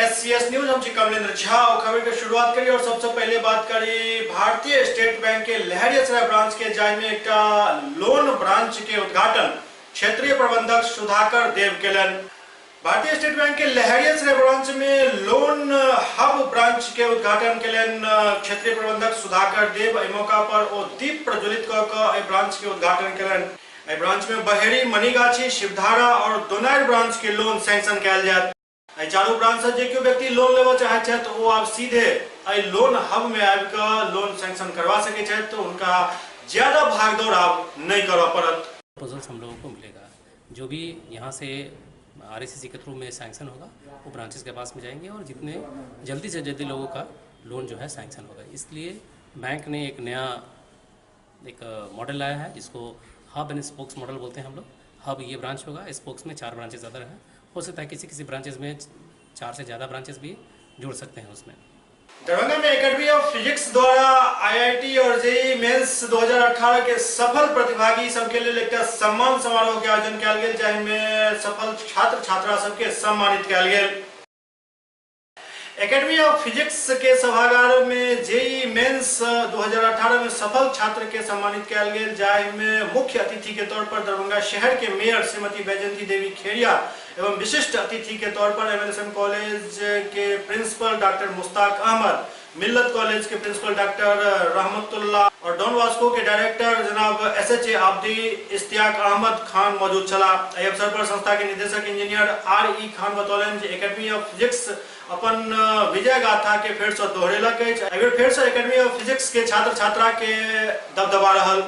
SCS news. हम छी कमलेंद्र झा और खबर के शुरुआत करी और सबसे पहले बात करी भारतीय स्टेट बैंक के लहरियासराय ब्रांच के, जाहि में एकटा लोन ब्रांच के उद्घाटन क्षेत्रीय प्रबंधक सुधाकर देव केलन। भारतीय स्टेट बैंक के लहरियासराय ब्रांच में लोन हब ब्रांच के उद्घाटन केलन क्षेत्रीय प्रबंधक सुधाकर देव। एहि मौका पर ओ दीप प्रज्वलित क के एहि ब्रांच के उद्घाटन केलन। एहि ब्रांच में बहेड़ी, मनीगाछी, शिवधारा और दोनार ब्रांच के लोन सैंक्शन कयल जायत। एहि चारू ब्रांच से जे केओ व्यक्ति लोन लेबऽ चाहै छथि ओ आब सीधे एहि लोन हब में आबि कऽ लोन सैंक्शन करवा सकै छथि, तो उनका ज्यादा भागदौड़ आब नहीं करऽ पड़त। प्रपोजल्स हम लोगों को मिलेगा, जो भी यहाँ से आरएसीसी के थ्रू में सैंक्शन होगा वो ब्रांचेस के पास में जाएंगे और जितने जल्दी से जल्दी लोगों का लोन जो है सैंक्शन होगा। इसलिए बैंक ने एक नया एक मॉडल लाया है जिसको हब एंड स्पोक्स मॉडल बोलते हैं हम लोग। हब ये ब्रांच होगा, स्पोक्स में 4 ब्रांचेज अदर हैं, हो सकता है किसी किसी ब्रांचेज में 4 से ज़्यादा ब्रांचेज भी जुड़ सकते हैं उसमें। दरभंगा में एकेडमी ऑफ फिजिक्स द्वारा आईआईटी और जेईई मेंस 2018 के सफल प्रतिभागी सबके लिए एक सम्मान समारोह के आयोजन कयल गेल, जाहि में सफल छात्र छात्रा सबके सम्मानित कयल गेल। एकेडमी ऑफ फिजिक्स के सभागार में जेईई मेंस 2018 में सफल छात्र के सम्मानित कयल गेल, जाहि में मुख्य अतिथि के तौर पर दरभंगा शहर के मेयर श्रीमती बैजंती देवी खेड़िया एवं विशिष्ट अतिथि के तौर पर एमएलएसएम कॉलेज के principal doctor Mushtaq Ahmed, Millat college के प्रिंसिपल डॉक्टर रहमतुल्ला और डॉन वास्को के डायरेक्टर जनाब एसएचए आब्दी इश्तियाक अहमद खान मौजूद छला। एहि अवसर पर संस्था के निदेशक इंजीनियर आर ई खान बतौलनि जे एकेडमी ऑफ फिजिक्स अपन विजय गाथा के फेर से दोहरेलक अछि। एहि बेर फेर से एकेडमी ऑफ फिजिक्स के छात्र छात्रा के दबदबा रहल।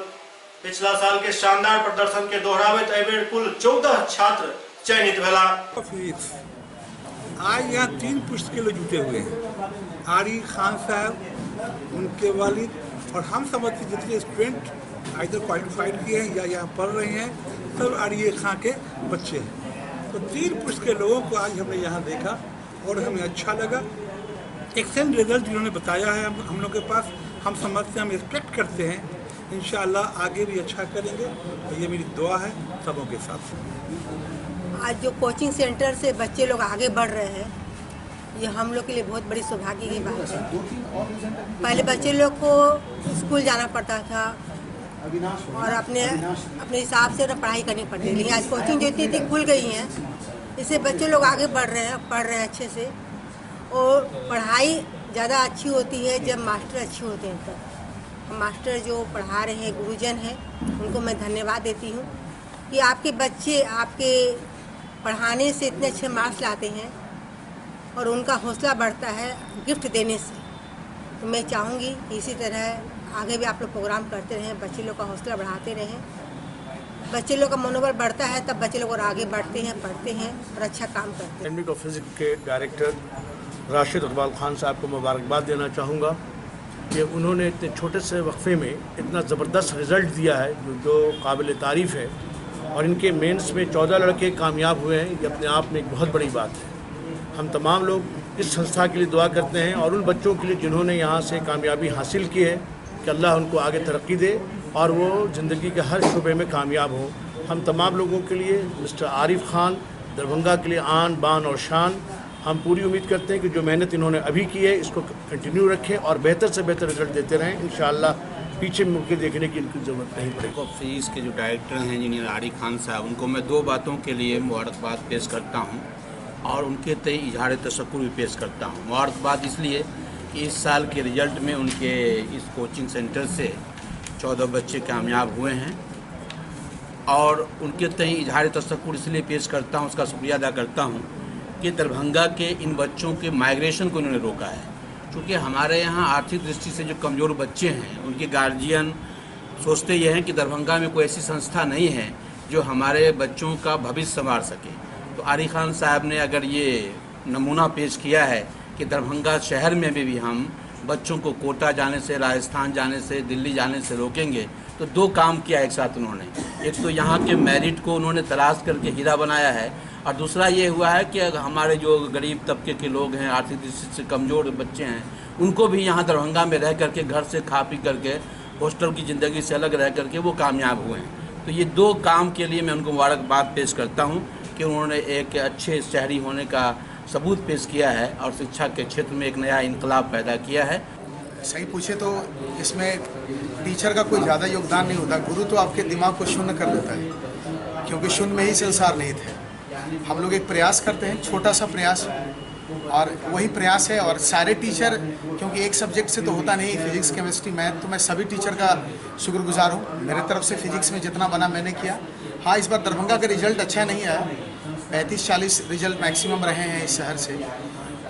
पिछला साल के शानदार प्रदर्शन के दोहराबैत एहि बेर कुल 14 छात्र चयनित भेला। फिजिक्स आज यहाँ 3 पुश्त के लोग जुटे हुए हैं, आर ई खान साहब, उनके वालिद और हम समझते जितने स्टूडेंट आइदर क्वालिफाइड किए हैं या यहाँ पढ़ रहे हैं, सब आर ई खान के बच्चे हैं। तो 3 पुश्त के लोगों को आज हमने यहाँ देखा और हमें अच्छा लगा। एक्सेलेंट रिजल्ट जिन्होंने बताया है हम लोग के पास, हम समझते हैं, हम एक्सपेक्ट करते हैं इंशाअल्लाह आगे भी अच्छा करेंगे और ये मेरी दुआ है सबों के साथ। आज जो कोचिंग सेंटर से बच्चे लोग आगे बढ़ रहे हैं, ये हम लोग के लिए बहुत बड़ी सौभाग्य की बात है। पहले बच्चे लोग को स्कूल जाना पड़ता था और अपने अपने हिसाब से पढ़ाई करनी पड़ती थी, लेकिन आज कोचिंग जो इतनी इतनी खुल गई हैं, इससे बच्चे लोग आगे बढ़ रहे हैं, पढ़ रहे हैं अच्छे से। और पढ़ाई ज़्यादा अच्छी होती है जब मास्टर अच्छे होते हैं। तब मास्टर जो पढ़ा रहे हैं, गुरुजन हैं, उनको मैं धन्यवाद देती हूँ कि आपके बच्चे आपके पढ़ाने से इतने अच्छे मार्क्स लाते हैं और उनका हौसला बढ़ता है गिफ्ट देने से। तो मैं चाहूँगी कि इसी तरह आगे भी आप लोग प्रोग्राम करते रहें, बच्चे लोग का हौसला बढ़ाते रहें। बच्चे लोग का मनोबल बढ़ता है तब बच्चे लोग और आगे बढ़ते हैं, पढ़ते हैं और अच्छा काम करते हैं। एकेडमी ऑफ फिजिक्स के डायरेक्टर राशिद इकबाल खान साहब को मुबारकबाद देना चाहूँगा कि उन्होंने इतने छोटे से वक्फे में इतना ज़बरदस्त रिज़ल्ट दिया है जो काबिल तारीफ़ है। और इनके मेंस में 14 लड़के कामयाब हुए हैं, ये अपने आप में एक बहुत बड़ी बात है। हम तमाम लोग इस संस्था के लिए दुआ करते हैं और उन बच्चों के लिए जिन्होंने यहाँ से कामयाबी हासिल की है कि अल्लाह उनको आगे तरक्की दे और वो ज़िंदगी के हर शुबे में कामयाब हों। हम तमाम लोगों के लिए मिस्टर आरिफ ख़ान दरभंगा के लिए आन बान और शान, हम पूरी उम्मीद करते हैं कि जो मेहनत इन्होंने अभी की है इसको कंटिन्यू रखें और बेहतर से बेहतर रिजल्ट देते रहें। इंशाअल्लाह पीछे मुड़ के देखने की इनकी ज़रूरत नहीं पड़ेगी। फिजिक्स के जो डायरेक्टर हैं इंजीनियर आरिफ खान साहब, उनको मैं 2 बातों के लिए मुबारकबाद पेश करता हूँ और उनके तई इजहार तशक्कुर भी पेश करता हूँ। मुबारकबाद इसलिए कि इस साल के रिज़ल्ट में उनके इस कोचिंग सेंटर से 14 बच्चे कामयाब हुए हैं और उनके तई इजहार तशक्कुर इसलिए पेश करता हूँ, उसका शुक्रिया अदा करता हूँ कि दरभंगा के इन बच्चों के माइग्रेशन को इन्होंने रोका है। क्योंकि हमारे यहाँ आर्थिक दृष्टि से जो कमज़ोर बच्चे हैं उनके गार्जियन सोचते ये हैं कि दरभंगा में कोई ऐसी संस्था नहीं है जो हमारे बच्चों का भविष्य संवार सके। तो आरी खान साहब ने अगर ये नमूना पेश किया है कि दरभंगा शहर में भी हम बच्चों को कोटा जाने से, राजस्थान जाने से, दिल्ली जाने से रोकेंगे, तो 2 काम किया एक साथ उन्होंने। एक तो यहाँ के मेरिट को उन्होंने तलाश करके हीरा बनाया है और दूसरा ये हुआ है कि हमारे जो गरीब तबके के लोग हैं, आर्थिक दृष्टि से कमज़ोर बच्चे हैं, उनको भी यहाँ दरभंगा में रह करके घर से खा पी करके हॉस्टल की ज़िंदगी से अलग रह करके वो कामयाब हुए हैं। तो ये 2 काम के लिए मैं उनको मुबारकबाद पेश करता हूँ कि उन्होंने एक अच्छे शहरी होने का सबूत पेश किया है और शिक्षा के क्षेत्र में एक नया इनकलाब पैदा किया है। सही पूछे तो इसमें टीचर का कोई ज़्यादा योगदान नहीं होता। गुरु तो आपके दिमाग को शून्य कर देता है, क्योंकि शून्य में ही संसार निहित है। हम लोग एक प्रयास करते हैं, छोटा सा प्रयास, और वही प्रयास है। और सारे टीचर, क्योंकि एक सब्जेक्ट से तो होता नहीं, फिजिक्स केमिस्ट्री मैथ, तो मैं सभी टीचर का शुक्रगुजार हूँ। मेरे तरफ से फिजिक्स में जितना बना मैंने किया। हाँ, इस बार दरभंगा का रिजल्ट अच्छा नहीं आया, 35-40 रिजल्ट मैक्सिमम रहे हैं इस शहर से,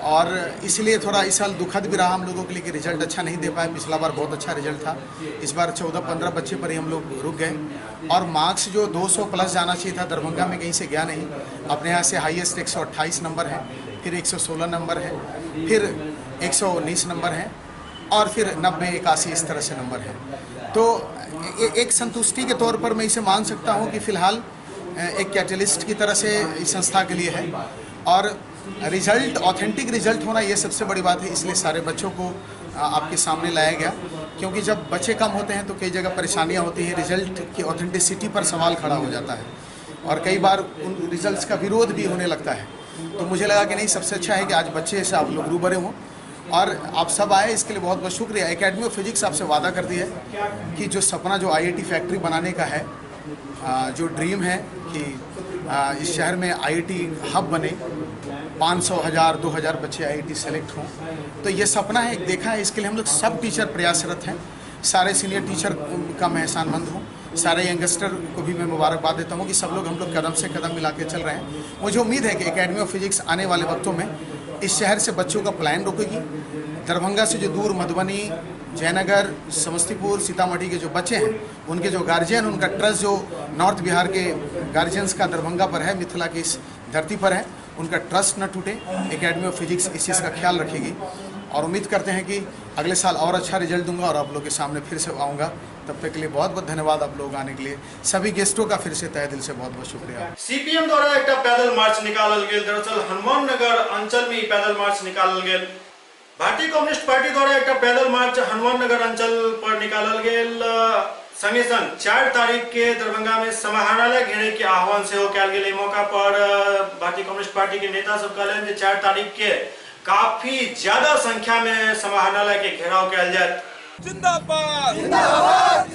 और इसलिए थोड़ा इस साल दुखद भी रहा हम लोगों के लिए कि रिजल्ट अच्छा नहीं दे पाए। पिछला बार बहुत अच्छा रिजल्ट था, इस बार 14-15 बच्चे पर ही हम लोग रुक गए। और मार्क्स जो 200 प्लस जाना चाहिए था दरभंगा में कहीं से गया नहीं। अपने यहाँ से हाईएस्ट 128 नंबर है, फिर 116 नंबर है, फिर 119 नंबर है, और फिर 90-81 इस तरह से नंबर है। तो एक संतुष्टि के तौर पर मैं इसे मान सकता हूँ कि फ़िलहाल एक कैटलिस्ट की तरह से इस संस्था के लिए है। और रिज़ल्ट, ऑथेंटिक रिज़ल्ट होना ये सबसे बड़ी बात है, इसलिए सारे बच्चों को आपके सामने लाया गया। क्योंकि जब बच्चे कम होते हैं तो कई जगह परेशानियां होती हैं, रिज़ल्ट की ऑथेंटिसिटी पर सवाल खड़ा हो जाता है और कई बार उन रिज़ल्ट का विरोध भी होने लगता है। तो मुझे लगा कि नहीं, सबसे अच्छा है कि आज बच्चे से आप लोग रूबरू हों और आप सब आए, इसके लिए बहुत बहुत शुक्रिया। एकेडमी ऑफ फिजिक्स आपसे वादा करती है कि जो सपना जो IIT factory बनाने का है, जो ड्रीम है कि इस शहर में IIT hub बने, 500, 1000, 2000 बच्चे IIT select हों, तो ये सपना है, एक देखा है। इसके लिए हम लोग सब टीचर प्रयासरत हैं। सारे सीनियर टीचर का मैं एहसानमंद हूँ, सारे यंगस्टर को भी मैं मुबारकबाद देता हूँ कि सब लोग हम लोग कदम से कदम मिला के चल रहे हैं। मुझे उम्मीद है कि एकेडमी ऑफ फिजिक्स आने वाले वक्तों में इस शहर से बच्चों का पलायन रोकेगी। दरभंगा से जो दूर मधुबनी, जयनगर, समस्तीपुर, सीतामढ़ी के जो बच्चे हैं, उनके जो गार्जियन, उनका ट्रस्ट जो नॉर्थ बिहार के गार्जियंस का दरभंगा पर है, मिथिला की इस धरती पर है, उनका ट्रस्ट न टूटे। एकेडमी ऑफ फिजिक्स इस चीज़ का ख्याल रखेगी और उम्मीद करते हैं कि अगले साल और अच्छा रिजल्ट दूंगा और आप लोग के सामने फिर से आऊँगा। तब तक के लिए बहुत बहुत धन्यवाद आप लोग आने के लिए। सभी गेस्टों का फिर से तहे दिल से बहुत बहुत शुक्रिया। सीपीएम द्वारा एक पैदल मार्च निकालल गेल। दरअसल हनुमान नगर अंचल में पैदल मार्च निकालल गेल। भारतीय कम्युनिस्ट पार्टी द्वारा एक पैदल मार्च हनुमान नगर अंचल पर निकालल गेल। संगे संग 4 तारीख के दरभंगा में समाहरणालय घेरे के आह्वान सेहो कयल गेल। एहि मौका पर भारतीय कम्युनिस्ट पार्टी के नेता सब कहलनि जे 4 तारीख के काफी ज्यादा संख्या में समाहरणालय के घेराव कयल जायत। जिंदाबाद जिंदाबाद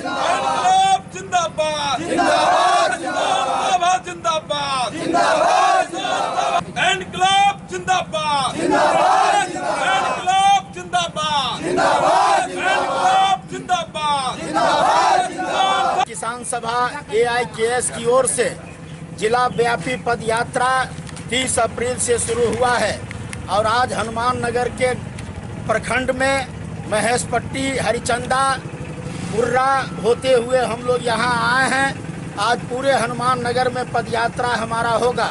जिंदाबाद जिंदाबाद जिंदाबाद जिंदाबाद जिंदाबाद इनकलाब जिंदाबाद जिंदाबाद इनकलाब जिंदाबाद जिंदाबाद इनकलाब जिंदाबाद जिंदाबाद। किसान सभा AIKS की ओर से जिला व्यापी पद यात्रा 30 अप्रैल से शुरू हुआ है और आज हनुमान नगर के प्रखंड में महेशपट्टी, हरिचंदा, उर्रा होते हुए हम लोग यहाँ आए हैं। आज पूरे हनुमान नगर में पदयात्रा हमारा होगा।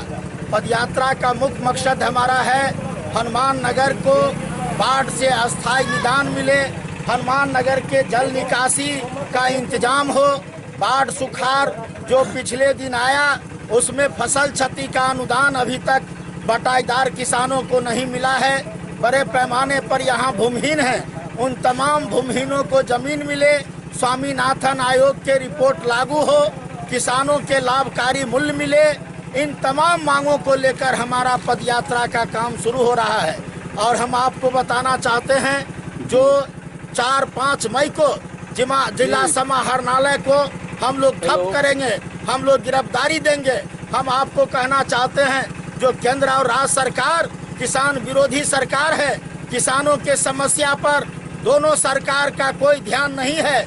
पदयात्रा का मुख्य मकसद हमारा है हनुमान नगर को बाढ़ से अस्थायी निदान मिले, हनुमान नगर के जल निकासी का इंतजाम हो, बाढ़ सुखाड़ जो पिछले दिन आया उसमें फसल क्षति का अनुदान अभी तक बटाईदार किसानों को नहीं मिला है। बड़े पैमाने पर यहाँ भूमिहीन हैं, उन तमाम भूमिहीनों को जमीन मिले, स्वामीनाथन आयोग के रिपोर्ट लागू हो, किसानों के लाभकारी मूल्य मिले, इन तमाम मांगों को लेकर हमारा पदयात्रा का काम शुरू हो रहा है। और हम आपको बताना चाहते हैं जो 4-5 मई को जिला समाहरणालय को हम लोग ठप करेंगे, हम लोग गिरफ्तारी देंगे। हम आपको कहना चाहते हैं जो केंद्र और राज्य सरकार किसान विरोधी सरकार है, किसानों के समस्या पर दोनों सरकार का कोई ध्यान नहीं है।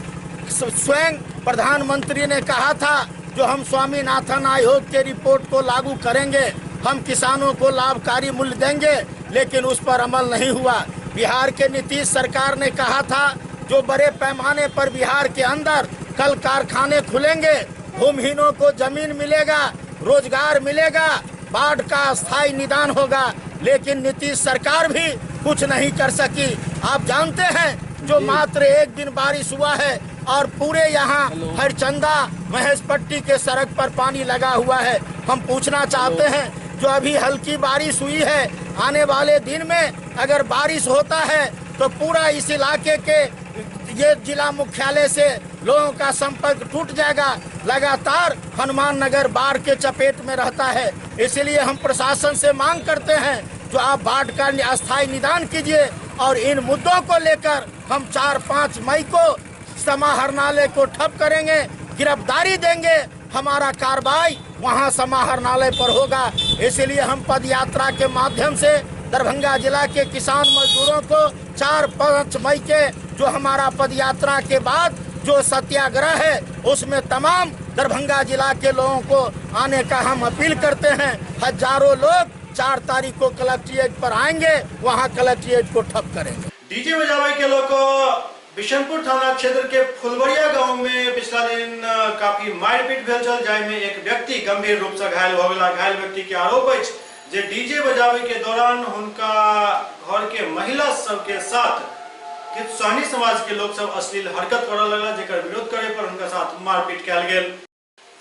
स्वयं प्रधानमंत्री ने कहा था जो हम स्वामीनाथन आयोग के रिपोर्ट को लागू करेंगे, हम किसानों को लाभकारी मूल्य देंगे, लेकिन उस पर अमल नहीं हुआ। बिहार के नीतीश सरकार ने कहा था जो बड़े पैमाने पर बिहार के अंदर कल कारखाने खुलेंगे, भूमिहीनों को जमीन मिलेगा, रोजगार मिलेगा, बाढ़ का अस्थायी निदान होगा, लेकिन नीतीश सरकार भी कुछ नहीं कर सकी। आप जानते हैं जो मात्र एक दिन बारिश हुआ है और पूरे यहाँ हरचंदा महेशपट्टी के सड़क पर पानी लगा हुआ है। हम पूछना चाहते हैं जो अभी हल्की बारिश हुई है, आने वाले दिन में अगर बारिश होता है तो पूरा इस इलाके के ये जिला मुख्यालय से लोगों का संपर्क टूट जाएगा। लगातार हनुमान नगर बाढ़ के चपेट में रहता है। इसलिए हम प्रशासन से मांग करते हैं जो आप बाढ़ का अस्थायी निदान कीजिए। और इन मुद्दों को लेकर हम 4-5 मई को समाहरणालय को ठप करेंगे, गिरफ्तारी देंगे। हमारा कार्रवाई वहां समाहरणालय पर होगा। इसलिए हम पद यात्रा के माध्यम से दरभंगा जिला के किसान मजदूरों को 4-5 मई के जो हमारा पद यात्रा के बाद जो सत्याग्रह है उसमें तमाम दरभंगा जिला के लोगों को आने का हम अपील करते हैं। हजारों लोग 4 तारीख को कलेक्ट्रेट पर आएंगे, वहां कलेक्ट्रेट को ठप करेंगे। डीजे बजावे के लोग बिशनपुर थाना क्षेत्र के फुलवरिया गांव में पिछला दिन काफी मारपीट भेल छल, जाहि में एक व्यक्ति गंभीर रूप से घायल हो गेला। घायल व्यक्ति के आरोप अछि जे डीजे बजावे के दौरान हुनका घर के महिला सब के साथ किछु सहनी समाज के लोग सब अश्लील हरकत करऽ लगला, जेकर विरोध करे पर हुनका साथ मारपीट कयल गेल।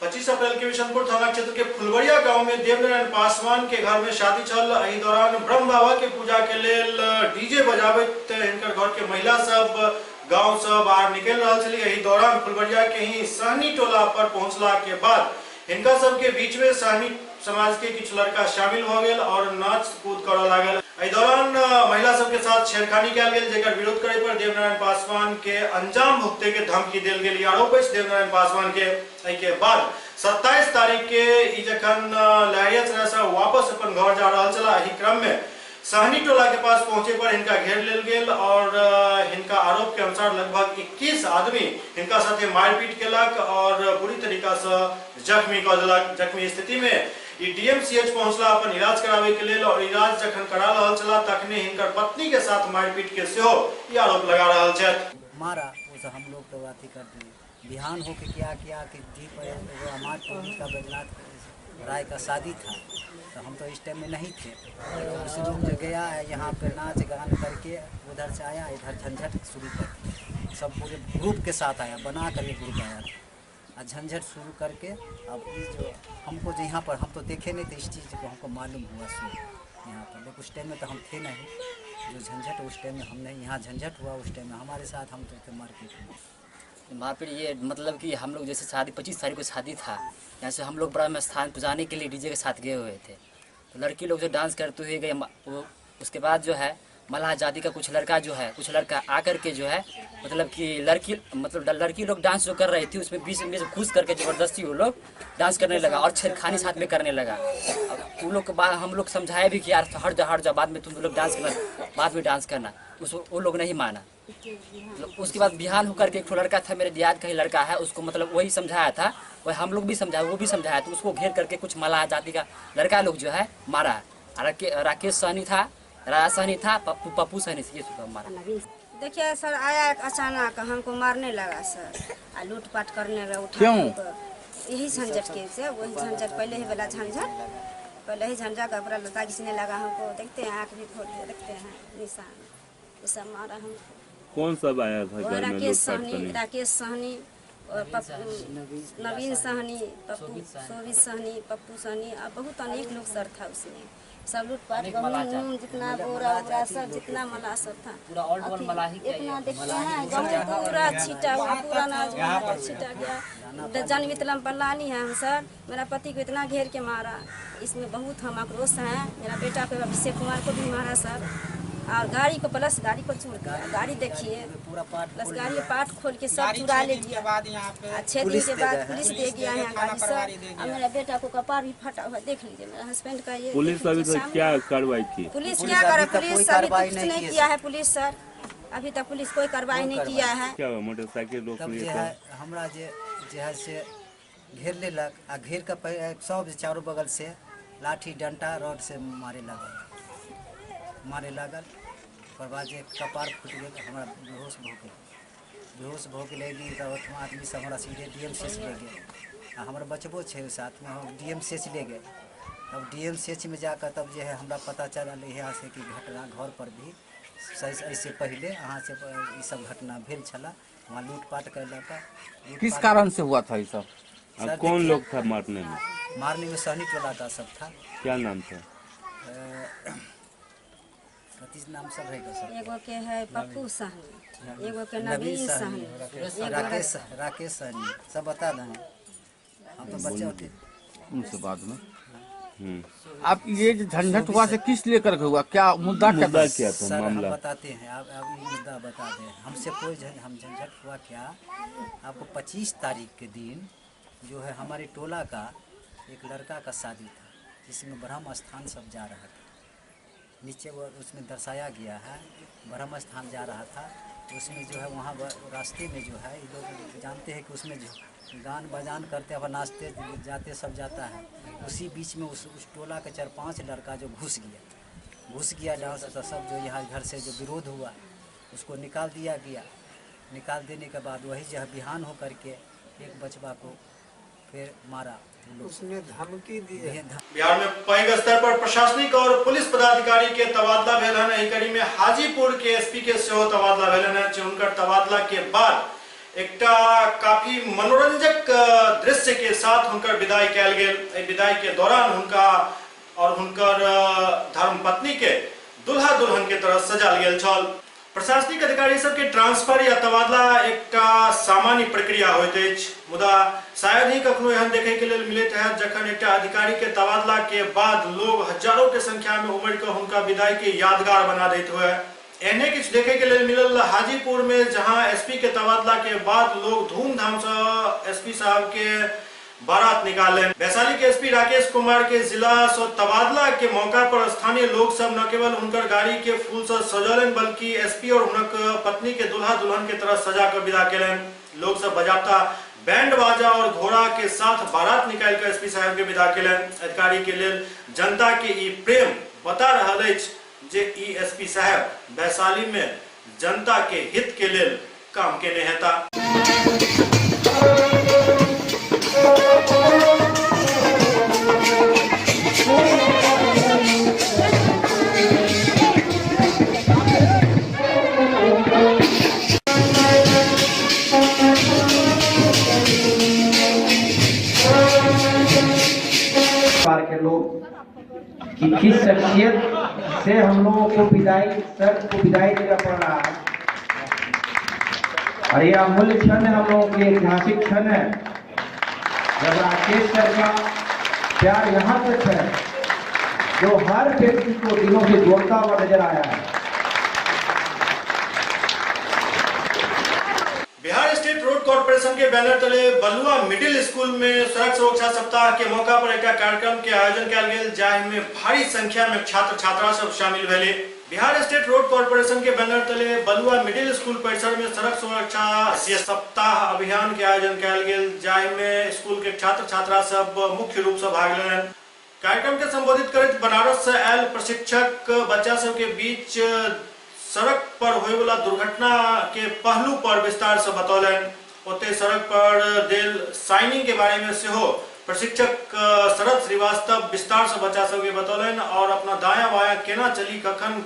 25 अप्रैल के बिशनपुर थाना क्षेत्र के फुलवरिया गांव में देवनारायण पासवान के घर में शादी छल। एहि दौरान ब्रह्म बाबा के पूजा के लेल डीजे बजाबैत हिनकर घर के महिला सब गांव से बाहर निकल रहल छली। एहि दौरान फुलवरिया के ही सहनी टोला पर पहुंचला के बाद हिनका सब के बीच में सहनी समाज के किछु लड़का शामिल हो गेल और नाच कूद करऽ लागल। एहि दौरान महिला सब के साथ छेड़खानी कयल गेल, जेकर विरोध करे पर देवनारायण पासवान के अंजाम भुगते के धमकी देल गेल। आरोप अछि देवनारायण पासवान के। एहि के बाद 27 तारीख के ई जखन लहरियासराय से वापस अपन घर जा रहल छला, एहि क्रम में सहनी टोला के पास पहुंचे पर हिनका घेर लेल गेल और हिनका आरोप के अनुसार लगभग 21 आदमी हिनका साथे मारपीट केलक और बुरी तरीका से जख्मी कऽ देलक। जख्मी स्थिति में ई डीएमसीएच पहुंचला अपन इलाज करावे के लेल और इलाज जखन करा रहल छला तखने हिनकर पत्नी के साथ मारपीट के सेहो ई आरोप लगा रहल छथि। मारा उसे हम लोग तो अथी कर दिए। बिहान होके क्या किया कि जी हमारे पुलिस का बैजनाथ राय का शादी था तो हम तो इस टाइम में नहीं थे। तो उस लोग जो गया है यहाँ पे नाच गान करके उधर से आया, इधर झंझट शुरू कर दिया। सब पूरे ग्रुप के साथ आया, बना करके ग्रुप आया था और झंझट शुरू करके अब ये जो हमको जो यहाँ पर हम तो देखे नहीं थे इस चीज़ को, हमको मालूम हुआ शुरू यहाँ पर, लेकिन उस टाइम में तो हम थे नहीं। जो झंझट उस टाइम में हमने यहाँ झंझट हुआ उस टाइम में हमारे साथ हम तो मारपीट हुआ। मारपीट ये मतलब कि हम लोग जैसे शादी 25 तारीख को शादी था, यहाँ से हम लोग बड़ा स्थान पुजाने के लिए डीजे के साथ गए हुए थे। तो लड़की लोग जो डांस करते हुए गए, वो उसके बाद जो है मल्लाह जाति का कुछ लड़का जो है, कुछ लड़का आकर के जो है मतलब कि लड़की लोग डांस जो कर रही थी उसमें बीच में घुस करके ज़बरदस्ती वो लोग डांस करने लगा और छेड़खानी साथ में करने लगा। उन लोग के बाद हम लोग समझाए भी कि यार हट जा, बाद में तुम लोग डांस करना, बाद में डांस करना, उस वो लोग नहीं माना। उसके बाद बिहान होकर के एक लड़का था, मेरे दियाद का ही लड़का है, उसको मतलब वही समझाया था, वही हम लोग भी समझाया, वो भी समझाया, तो उसको घेर करके कुछ मल्लाह जाति का लड़का लोग जो है मारा। राकेश सहनी था, राजा सहनी था, पप्पू सहनी ये मारा। देखिए सर, आया अचानक हमको मारने लगा सर, आ लूटपाट करने लगा। उठा क्यों? यही झंझट के से, वही झंझट पहले ही वाला झंझट, पहले ही झंझट कपड़ा लता घिसने लगा हमको। देखते हैं आँख भी खोल दिया, देखते हैं निशान, ये सब मारा हमको। कौन सब आया था घर में? राकेश सहनी, राकेश सहनी और पप्पू, नवीन सहनी, पप्पू, शोभित सहनी, पप्पू सहनी और बहुत अनेक लोग सर था उसमें। सब लूटपाट गहूँ जितना बोरा उरा सब जितना मला सब था, इतना देखते हैं गहूँ पूरा छीटा हुआ, पूरा अनाज छीटा गया। जनमितलम पलानी है हम सर, मेरा पति को इतना घेर के मारा, इसमें बहुत हम आक्रोश हैं। मेरा बेटा को अभिषेक कुमार को भी मारा सर, और गाड़ी को प्लस गाड़ी को चूर दिया। गाड़ी देखिए प्लस गाड़ी पार्ट खोल के सब चुरा ले गया। 6 दिन के बाद पुलिस दे गया है गाड़ी सर। और मेरा बेटा को कपार भी फटा हुआ देख लीजिए, मेरा हस्बैंड का ये। पुलिस अभी तक क्या कार्रवाई की? पुलिस क्या करे, पुलिस अभी कुछ नहीं किया है। पुलिस सर अभी तक पुलिस कोई कार्रवाई नहीं किया है। क्या मोटरसाइकिल रोक लिया? हमरा जे है से घेर लेलक आ घेर के सब चारों बगल से लाठी डंडा रॉड से मारे लागल। ओकर बाद जे कपार फूटि गेल, हमरा बेहोश भऽ गेल। बेहोश भऽ गेलै तऽ ओहिठमा आदमी सब हमरा सीधे डी एम सी एच ले गेल आ हमर बचबो छै साथमे, हम डी एम सी एच ले गेल। तब डी एम सी एच में जाकऽ तब जे है हमरा पता चलल यहाँ से कि घटना घर पर भी ऐसे पहले अहाँ से ई सब घटना भेल छला, वहाँ लूटपाट कयलक। किस कारण से हुआ था ये सब? कौन लोग था मारने में? मारने में सहनी टोला का सब था। क्या नाम था? नाम सब है सर। एगो के है पप्पू सहनी, एगो के नवीन सहनी, राकेश सहनी, सब बता दें हम तो बच्चे होते उनसे बाद में। आप ये जो झंझट हुआ से किस लेकर के हुआ, क्या मुद्दा क्या था? सर हम बताते हैं, आप मुद्दा बता दें हमसे। कोई हम झंझट हुआ क्या, आपको 25 तारीख के दिन जो है हमारे टोला का एक लड़का का शादी था, जिसमें ब्रह्म स्थान सब जा रहा था। नीचे वो उसमें दर्शाया गया है ब्रह्म स्थान जा रहा था। उसमें जो है वहाँ रास्ते में जो है ये लोग जानते हैं कि उसमें जो गान बजान करते हैं नाचते जाते सब जाता है। उसी बीच में उस टोला के 4-5 लड़का जो घुस गया डांस, तो सब जो यहाँ घर से जो विरोध हुआ उसको निकाल दिया गया। निकाल देने के बाद वही जो है बिहान हो करके एक बचवा को फिर मारा, उसने धमकी दी है। बिहार में पैघ स्तर पर प्रशासनिक और पुलिस पदाधिकारी के तबादला भेल हन। एहि कड़ी में हाजीपुर के एसपी के सेहो तबादला भेल हन। हुनकर तबादला के बाद एकटा काफी मनोरंजक दृश्य के साथ हुनकर विदाई कयल गेल। एहि विदाई के दौरान हुनका और हुनकर धर्मपत्नी के दुल्हा दुल्हन के तरह सजाल गेल छल। प्रशासनिक अधिकारी सबके ट्रांसफर या तबादला एकटा सामान्य प्रक्रिया होइत अछि, मुदा शायद ही कखनो एहन देखे के लेल मिलैत है जखन एकटा अधिकारी के तबादला के बाद लोग हजारों के संख्या में उमड़ के हुनका विदाई के यादगार बना दैत हुए। एहने किछु देखे के लेल मिलल हाजीपुर में, जहां एसपी के तबादला के बाद लोग धूमधाम से एसपी साहब के बारात निकालनि। वैशाली के एसपी राकेश कुमार के जिला से तबादला के मौका पर स्थानीय लोग सब न केवल हुनकर गाड़ी के फूल से सजौलनि बल्कि एसपी और हुनक पत्नी के दुल्हा दुल्हन के तरह सजा कर विदा केलनि। लोग सब बजाता बैंड बाजा और घोड़ा के साथ बारात निकाल कर एसपी साहब के विदा केलनि। अधिकारी के लेल जनता के ई प्रेम बता रहल अछि जे ई एसपी साहब वैशाली में जनता के हित के लेल काम केने हेता। के लोग कि किस शख्सियत से हम लोगों को विदाई, सर को विदाई देना पड़ रहा है। और यह अमूल्य क्षण है, हम लोगों के ऐतिहासिक क्षण है जब राकेश सर का प्यार यहाँ तक है जो हर व्यक्ति को दिलों से जोड़ता हुआ नजर आया है। बिहार स्टेट रोड कॉर्पोरेशन के बैनर तले बलुआ मिडिल स्कूल में सड़क सुरक्षा सप्ताह के मौका पर एक कार्यक्रम के आयोजन कयल गेल, जाहि में भारी संख्या में छात्र छात्रा सब शामिल भेले। बिहार स्टेट रोड कॉर्पोरेशन के बैनर तले बलुआ मिडिल स्कूल परिसर में सड़क सुरक्षा सप्ताह अभियान के आयोजन कयल गेल, जाहि में स्कूल के छात्र छात्रा सब मुख्य रूप से भाग लेलनि। कार्यक्रम के संबोधित करैत बनारस से आयल प्रशिक्षक बच्चा सब के बीच सड़क पर होए वाला दुर्घटना के पहलू पर विस्तार से बतौलनि। ओते सड़क पर देल साइनिंग के बारे में सेहो प्रशिक्षक शरद श्रीवास्तव विस्तार से बच्चा सबके बतौलनि और अपना दायां बायां केना चली कखन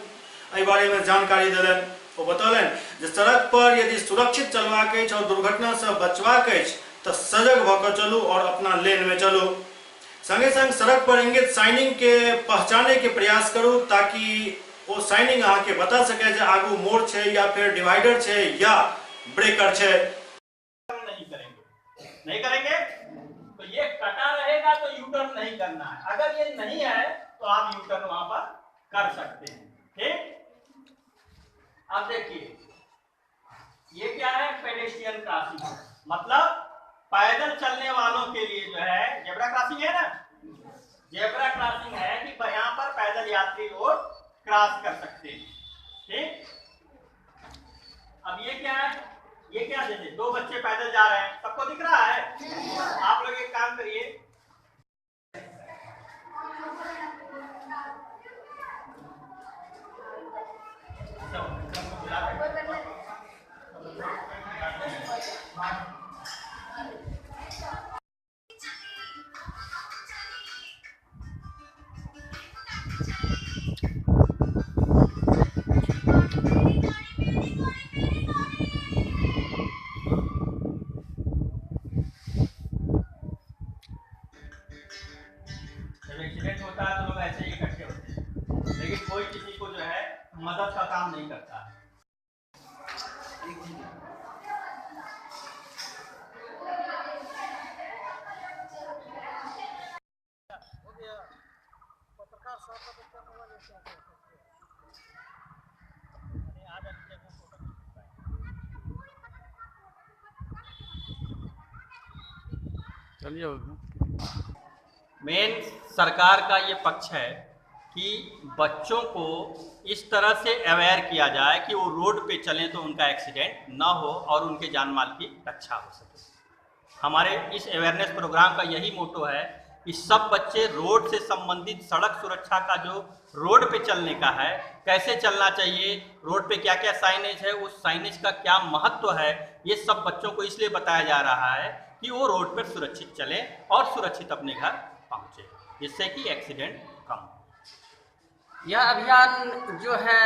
एहि बारे में जानकारी देलनि। ओ बतौलनि जे सड़क पर यदि सुरक्षित चलबाक अछि और दुर्घटना से बचबाक अछि तऽ सजग भऽ कऽ चलू और अपना लेन में चलू। संगे संग सड़क पर इंगित साइनिंग के पहचाने के प्रयास करू ताकि ओ साइनिंग अहाँके बता सके जे आगू मोड़ छै या फिर डिवाइडर छै या ब्रेकर छै। नहीं करेंगे, नहीं करेंगे तो ये कटा रहेगा तो यू टर्न नहीं करना है। अगर ये नहीं है तो आप यू टर्न वहां पर कर सकते हैं। ठीक, अब देखिए ये क्या है, पेडेस्ट्रियन क्रॉसिंग, मतलब पैदल चलने वालों के लिए जो है जेब्रा क्रॉसिंग है ना, जेब्रा क्रॉसिंग है कि यहाँ पर पैदल यात्री रोड क्रॉस कर सकते हैं। ठीक, अब ये क्या है, ये क्या, जैसे दो बच्चे पैदल जा रहे हैं, सबको दिख रहा है। आप लोग एक काम करिए, जब एक्सीडेंट होता है तो लोग ऐसे ही इकट्ठे होते हैं, लेकिन कोई किसी को जो है मदद का काम नहीं करता है। चलिए, मेन सरकार का ये पक्ष है कि बच्चों को इस तरह से अवेयर किया जाए कि वो रोड पे चलें तो उनका एक्सीडेंट ना हो और उनके जान माल की रक्षा हो सके। हमारे इस अवेयरनेस प्रोग्राम का यही मोटो है कि सब बच्चे रोड से संबंधित सड़क सुरक्षा का जो रोड पे चलने का है, कैसे चलना चाहिए, रोड पे क्या क्या साइनेज है, उस साइनेज का क्या महत्व है, ये सब बच्चों को इसलिए बताया जा रहा है कि वो रोड पर सुरक्षित चलें और सुरक्षित अपने घर पहुँचे, जिससे कि एक्सीडेंट कम हो। यह अभियान जो है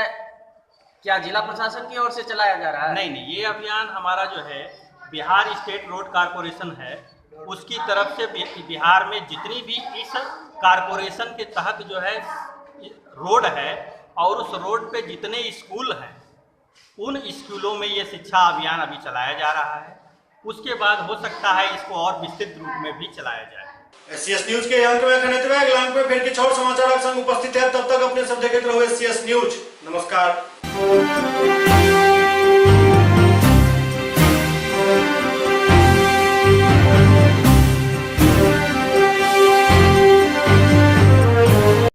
क्या जिला प्रशासन की ओर से चलाया जा रहा है? नहीं नहीं, ये अभियान हमारा जो है बिहार स्टेट रोड कारपोरेशन है उसकी तरफ से बिहार में जितनी भी इस कारपोरेशन के तहत जो है रोड है और उस रोड पे जितने स्कूल हैं उन स्कूलों में ये शिक्षा अभियान अभी चलाया जा रहा है। उसके बाद हो सकता है इसको और विस्तृत रूप में भी चलाया जाए। एससीएस न्यूज के अंक में अगले अंक में फिर कुछ और समाचार संग उपस्थित है। तब तक अपने सब देखते रहो एससीएस न्यूज। नमस्कार।